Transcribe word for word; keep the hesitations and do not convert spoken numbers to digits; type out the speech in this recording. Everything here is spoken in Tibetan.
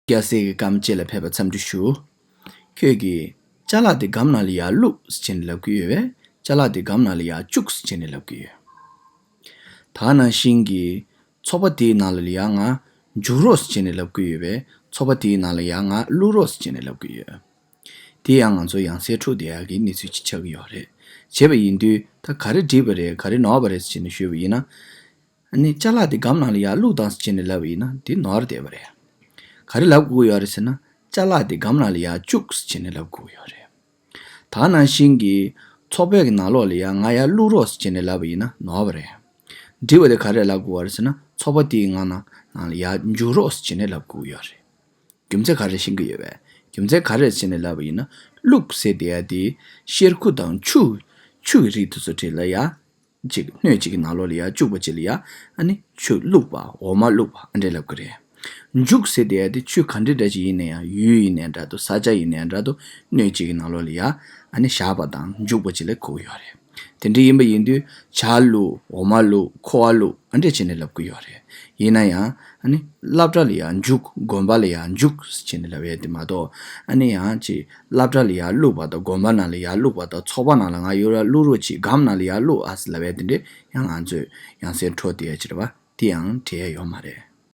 སྐྱ་སེར་གྱི་སྐར་མ་བཅས་ལ་ཕེབས་པར་འཚམས་འདྲི་ཞུ། ཁྱོད་ཀྱིས་ཅ་ལག་དེ་སྒམ་ནང་ལ་ཡར་བླུགས་ཟེར་བྱས་ནས་ལབ་ཀྱི་ཡོད་པས། ཅ་ལག་དེ་སྒམ་ནང་ལ་ཡར་བཅུག་ཟེར་བྱས་ནས་ལབ་ཀྱི་ཡོད། ད་ནང་བཞིན་གྱི་ཚོགས་པ་དེའི་ནང་ལ་ཡར་ང་འཇུག་རོགས་ཟེར་བྱས་ནས་ལབ་ཀྱི་ཡོད་པས། ཚོགས་པ་དེའི་ནང་ལ་ཡར་ང་བླུག་རོགས་ཟེར་བྱས་ནས་ལབ་ཀྱི་ཡོད། དེ་ཡང་ང་ཚོ་ཡང་སེ་འཕྲོ་བསྡད་ཡག་གི་གནས་ཚུལ་ཅིག་ཆགས་ཀྱི་ཡོད་རེད། བྱས་པ་ཡིན་དུས་ད་ག་རེ་འགྲིག་པ་རེད། ག་རེ་ནོར་བ་རེད་ཟེར་བྱས་ནས་ཞུས་པ་ཡིན་ན། ཨ་ནི་ཅ་ལག་དེ་སྒམ་ནང་ལ་ཡར་བླུགས་དང་ཟེར་བྱས་ནས་ལབ་པ་ཡིན་ན་དེ་ནོར་བསྡད་པ་རེད། ག་རེ་ལབ་དགོས་ཀྱི་ཡོད་རེད་ཟེར་ན། ཅ་ལག་དེ་སྒམ་ནང་ལ་ཡར་བཅུག་ཟེར་བྱས་ནས་ལབ་དགོས་ཀྱི་ཡོད་རེད། ད་ནང་བཞིན་གྱི་ཚོགས་པའི་གི་ནང་ལོགས་ལ་ཡར་ང་ཡར་བླུག་རོགས་ཟེར་བྱས་ནས་ལབ་པ་ཡིན་ན་ནོར་བ་རེད། འགྲིག་པ་དེ་ག་རེ་ལབ་དགོས་པ་རེད་ཟེར་ན། ཚོགས་པ་དེའི་ནང་ན་ནང་ལ་ཡར་འཇུག་རོགས་ཟེར་བྱས་ནས་ལབ་དགོས་ཀྱི་ཡོད་རེད། རྒྱུ་མཚན་ག་རེ་ཤེས་ཀྱི་ཡོད་པས། རྒྱུ་མཚན་ག་རེ་ཟེར་ནས་ལབ་པ་ཡིན་ན། བླུགས་ཟེར་དེ་ཡ་དེ་གཤེར་ཁུ་དང་ཆུ། ཆུ་གི་རིགས་དེ་ཚོ་བྲིས་ལ་ཡ། ཅིག་སྣོད་ཅིག་གི་ནང་ལོགས་ལ་ཡར་བཅུག་པ་ཅིག་ལ་ཡ། ཨ་ནི་ཆུ་བླུགས་པ། འོ་མ་བླུགས་པ། ཨ་འདྲས་ལབ་ཀྱི་རེད། འཇུག་ཟེར་དེ་ཡ་དེ་ཆུ་ག་འདྲ་འདྲ་ཅིག་ཡིན་ན་ཡང་། ཡུལ་ཡིན་ནའི་འདྲ་འདུག་ས་ཆ་ཡིན་ནའི་འདྲ་འདུག་སྣོད་ཅིག་གི་ནང་ལོགས་ལ་ཡ། ཨ་ནི་བཞག་པ་དང་འཇུག་པ་ཅིག་ལ་གོ་གི་ཡོད་རེད། དེ་འདྲ་ཡིན་པ་ཡིན་དུས་ཇ་བླུགས། འོ་མ་བླུགས། ཁུ་བ་བླུགས། ཨ་འདྲས་བྱས་ནས་ལབ་ཀྱི་ཡོད་རེད། ཡིན་ན་ཡང་ཨ་ནི་སློབ་གྲྭ་ལ་ཡར་འཇུག་དགོན་པ་ལ་ཡར་འཇུག་ཟེར་བྱས་ནས་ལབ་ཡས་དེ་མ་གཏོགས། ཨ་ནི་ཡང་ཅིག་སློབ་གྲྭ་ལ་ཡར་བླུགས་པ་དང་དགོན་པ་ནང་ལ་ཡར་བླུགས་པ་དང་། ཚོགས་པ་ནང་ལ་ང་ཡར་བླུག་རོགས་གྱིས། སྒམ་ནང་ལ་ཡར་བླུགས་ཨ་ཟེར་ལབ་ཡས་དེ་འདྲས་ཡང་ང་ཚོས་ཡང་སེ་འཕྲོ་བསྡད་ཡས་ཅིག་རེད་པ། དེ་ཡང་འགྲིག་ཡས་ཡོད་མ་རེད།